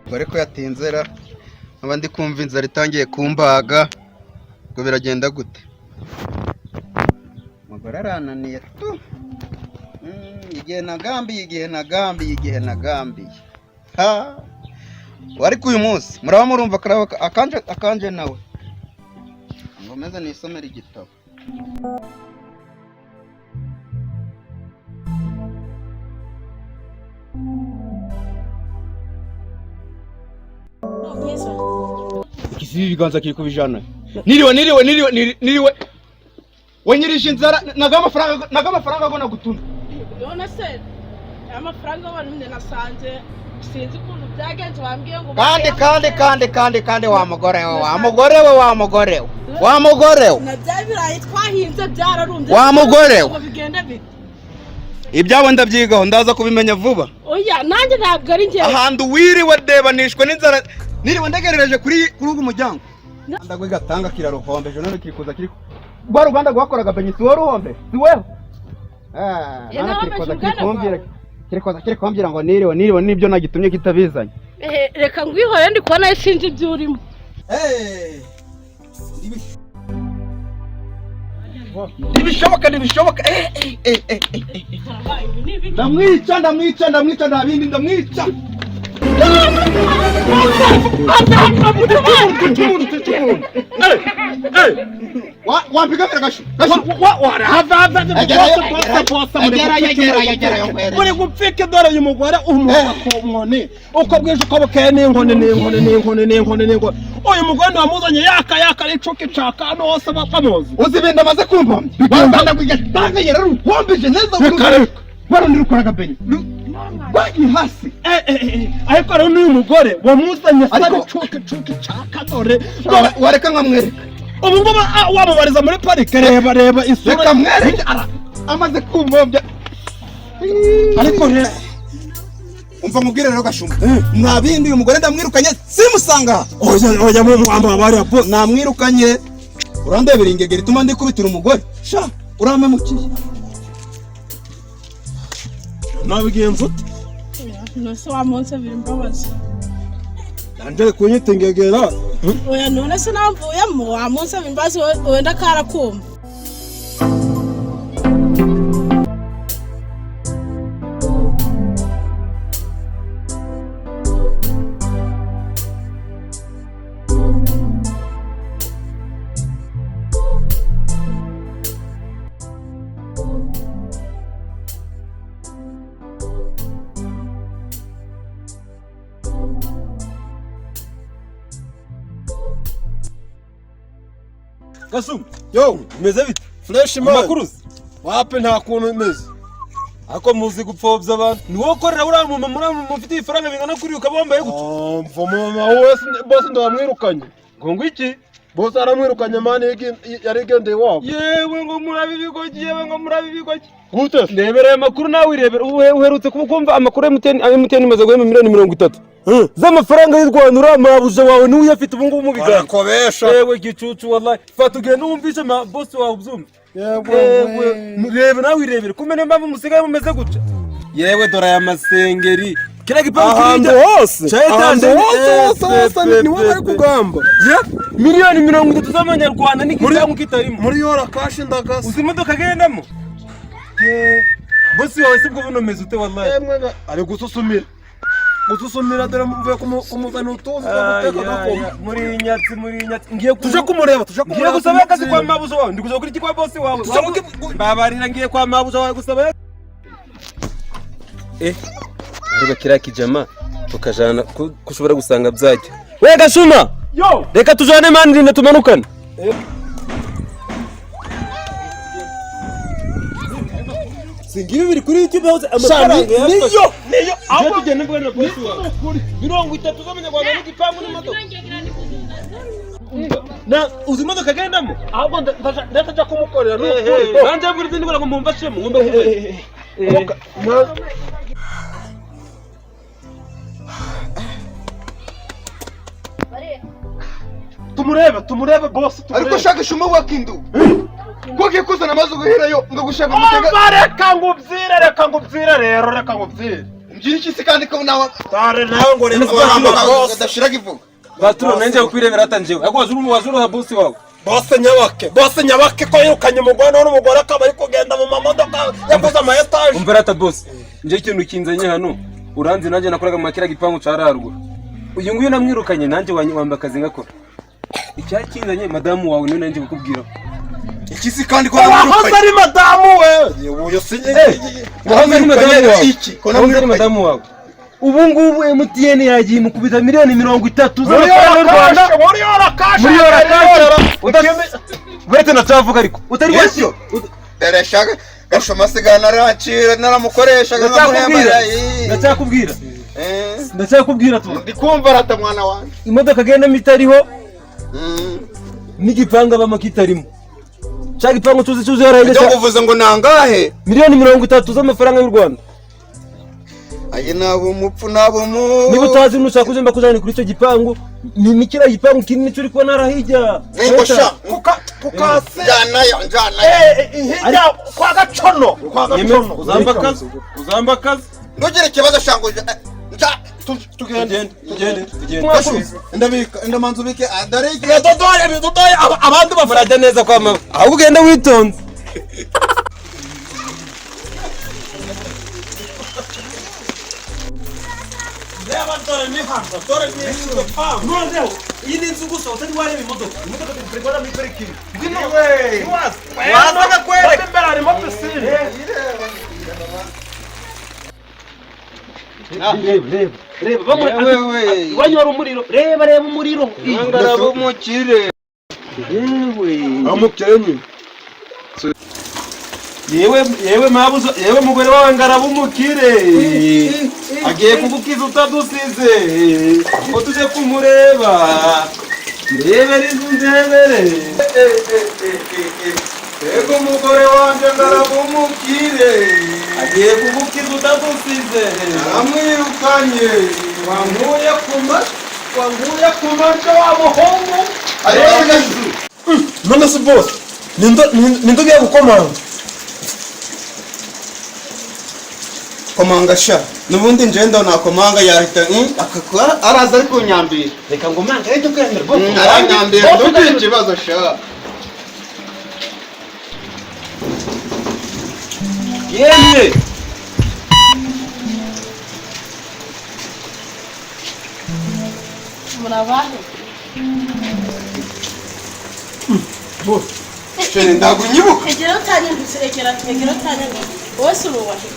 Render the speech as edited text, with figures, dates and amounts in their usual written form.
Ubwo ariko yatinzera, nkaba ndi kumva inzara itangiye kumbaga. Ngo biragenda gute? Umugore arananiye tu. Igihe nagambiye, igihe nagambiye, igihe nagambiye ha. Ariko uyu munsi muraba murumva karaba akanje akanje nawe ngo meze nisomere igitabo. Ikisibi ibiganza kiri kubijana. Niriwe, niriwe, niriwe, niriwe wenyirije inzara. Naga amafaranga, naga amafaranga agona gutuma. None se amafaranga wabonye nasanze, sinzi ukuntu byagenze, bambwiye ngo Kandi kandi kandi kandi kandi, wa mugore we, wa mugore we, wa mugore we, wa mugore we. Na bya birayi twahinze byararumbye. Wa mugore we. Ngo bigende bite? Ibyabo ndabyigaho, ndaza kubimenya vuba. Oya, nanjye ntabwo ari njyewe. Ahantu wiriwe debanishwe n'inzara, niriwe ndegerereje kuri ugu muryango. Ndagwe gatanga kiraruhombeje none kiri kuza kiri rwa ruganda rwakoraga benyi. Si wowe ruhombe, si weho? Ah, Ye, none nawe kiri kuza amajwi kiri ugana kumbwira kwawe. Kiri kuza kiri kumbwira ngo niriwe, niriwe n'ibyo nagitumye kitabizanye. Ehe, reka ngwihore, ndi kubona sinzi ibyo urimo. Ntibishoboka, ntibishoboka. Eh, eh, eh, eh, eh. Ndamwica, ndamwica, ndamwica, nta bindi, ndamwica. Wampigamira gashu gashu. Uri gupfika. Dore uyu mugore umuha ku nkoni uko bwije uko bukeye, n'inkoni, n'inkoni, n'inkoni, n'inkoni, n'inkoni. Uyu mugore ntiwamuzanye yaka yaka n'icuka icaka hano hose bamuzi. Uzi ibintu amaze kumpombya? Wambanda gatanga yararuhombije neza. Reka, reka. Barundi rukoraga benyi rwagiye hasi. Eh, eh, eh, ariko rero n'uyu mugore wamuzanye asa Ariko- n'icuka icuka icaka. Dore, dore. Wareka nkamwereka. Ubu ngubu wamubariza muri parike. Reba, reba isura. Reka mwereke. Amaze kumpombya. Ariko rero Umva nkubwire rero gashumba, mwa bindi, uyu mugore ndamwirukanye, simusanga aha. Oya, oya, mu mwamba bari bose. Namwirukanye. Urandebera ingegera ituma ndikubitira umugore sha, urampemukiye. Nabigenza ute? None se wa munsi abiri imbabazi. Nanje kunyita ingegera? Oya, none se namvuyemo, wa munsi abiri imbabazi, wenda karakumva. Gasuma. Yo. Bimeze bite? Fresh man. Amakuru se? Wapi, nta kuntu imeze. Ariko muzi gupfobya abantu. Ni wowe ukorera uriya mumama? Uriya mumama ufite ibifaranga bingana kuriya ukaba wambaye gutya? Mva mama wese, bose ndamwirukanye. Ngo iki? Bose aramwirukanye man, yari igendeye iwabo. Yewe, ngo murabe ibigogi, yewe, ngo murabe ibigogi. Gute se? Ndebera aya makuru nawe, irebera. Uherutse kuba kumva amakuru ya MTN? MTN imaze guhemba miliyoni 30 z'amafaranga y'u Rwanda. Uriya mabuja wawe niwe uyafite ubu ngubu mu biganza. Barakobesha. Yewe gicucu, wallahi fata ugende wumvishe ma boss wawe ubyumve. Yewe. Yewe, reba nawe, irebere kumenya impamvu musigaye mumeze gutya. Yewe, dore aya masengeri, kiriya gipangu. Ahantu kiriya hose. Cya Ahantu etaje. hose, hose, hose pe, niwe pe, bari pe. kugamba. Ya, miliyoni 30 z'amanyarwanda n'igipangu kitarimo. Muri yora kashi ndagasa. Uzi imodoka agendamo? Ye, bosi wawe se ubwo bunomeze ute wallahi? Yemwe ari gususumira, gususumira. Dore mvuye kumuzanira utuzi two guteka agakoma. Muri nyatsi, muri nyatsi, ngiye Tuje kumureba, tuje ngiye kumureba. gusaba akazi kwa mabuja wawe. Ndi kuja kuri iki kwa bosi wawe. Tuje Mbabarira, ngiye kwa mabuja wawe gusaba. Eh, ariko kiriya kijama tukajana ko ushobora gusanga byajya. We Gashuma! Yo. Reka tujane man, rinda tumanukane. Singibi biri kuri YouTube hose, amafaranga Niyo, niyo. Aho tugenda mvuga na bosi wawe, 30 z'amanyarwanda n'igipangu n'imodoka. Na uzi imodoka agendamo? Ahubwo ndatajya kumukorera ni ukuri. Nanjye mbwira izindi ngo mumfashemo, ngomba kuvuga. Tumurebe, tumurebe boss. Ariko Tumurebe. ushaka ishuma wakindu ko kikuzana amaze guherayo ngo gushaka gutega. Umva, reka ngubyire, reka ngubyire rero, reka ngubyire. Umbwira iki se kandi ko nawe Dore nawe ngo reba amagambo adashiraga ivuga. Baturo nanjye kwirebera atanjewe. Ariko wazuru wazuru ha bosi wawe. Bose nyabake, bose nyabake ko yirukanye umugore none umugore akaba ari kugenda mu mamodoka yakoze ama etaje. Umva rata bosi. Nje ikintu kinzanye hano. Uranzi nanjye nakoraga mu kira gipangu cararuguru. Uyu nguyu namwirukanye nanjye wamba akazi ngakora. Icyakinzanye madamu wawe niwe nanjye kukubwira. Iki se kandi ko Wahoze namwirukanye? ari madamu we. Uyu si Wahoze ari madamu wawe. Iki ko Wahoze ari namwirukanye? madamu wawe. Ubu ngubu MTN yagiye imukubita miliyoni 30 Muri z'amafaranga y'u Rwanda. Muri yorakashe. Muri yorakashe. Uretse natavuga ariko. Utari Yesu. Dore shaka gashoma asigaye naracira naramukoreshaga Ndacyakubwira. nkamuhemba. Ndacyakubwira. Ndacyakubwira tu. Ndi kumva rata mwana wanjye. Imodoka agendamo itariho n'igipangu abamo kitarimo. Cya gipangu tuzi cyuzuye hariya Ibyo nguvuze ngo nangahe? miliyoni 30 z'amafaranga y'u Rwanda. Aye nabo umupfu nabo mu. Niba utazi nushaka uje mbakujyane kuri icyo gipangu, ni kiriya gipangu kinini turi kubona hariya hirya. Niko sha. Kuka kukase. Njyanayo njyanayo. Hirya kwa Gacono. Kwa Gacono. Uzamba akazi. Uzamba akazi. Ntugire ikibazo shango nja Tugende tugende tugende. Ndabika ndamanza ubike dore iki. Ibidodoye ibidodoye abandi bafite. Murajya neza kwa mama. Ahubwo ugenda witonze. Reba dore ni hano, dore ni igipangu. Noneho iyi ni inzu gusa utari wareba imodoka. Imodoka turi muri parikingi. Ngwino. Waza kakwereka. Imbere harimo pisine. Reba reba reba bamwe iwanyu hari umuriro. Reba reba umuriro. Ngaraba umukire. Yewe. Amukire. Yewe yewe mabuzo yewe mugore wawe ngaraba umukire. Agiye kugukiza utadusize. Ngo tuje kumureba. Ndebere inzu ndebere. Ego mugore wanje ngaraba umukire. Agiye kugukiza utadusize. Amwirukanye. Wanguye kuma wanguye kuma wa muhungu. None se boss, nindo nindo ugiye gukomanga? Komanga sha. Nubundi nje ndo nakomanga yahita akakora araza ari kunyambira. Reka ngo manga ejo kwemera bwo. Aranyambira ndugire ikibazo sha. Yemwe. Murabahe. Shene ndagunyibuka. Egera utanyandutse, egera egera utanyandutse. Wowe si urubahe.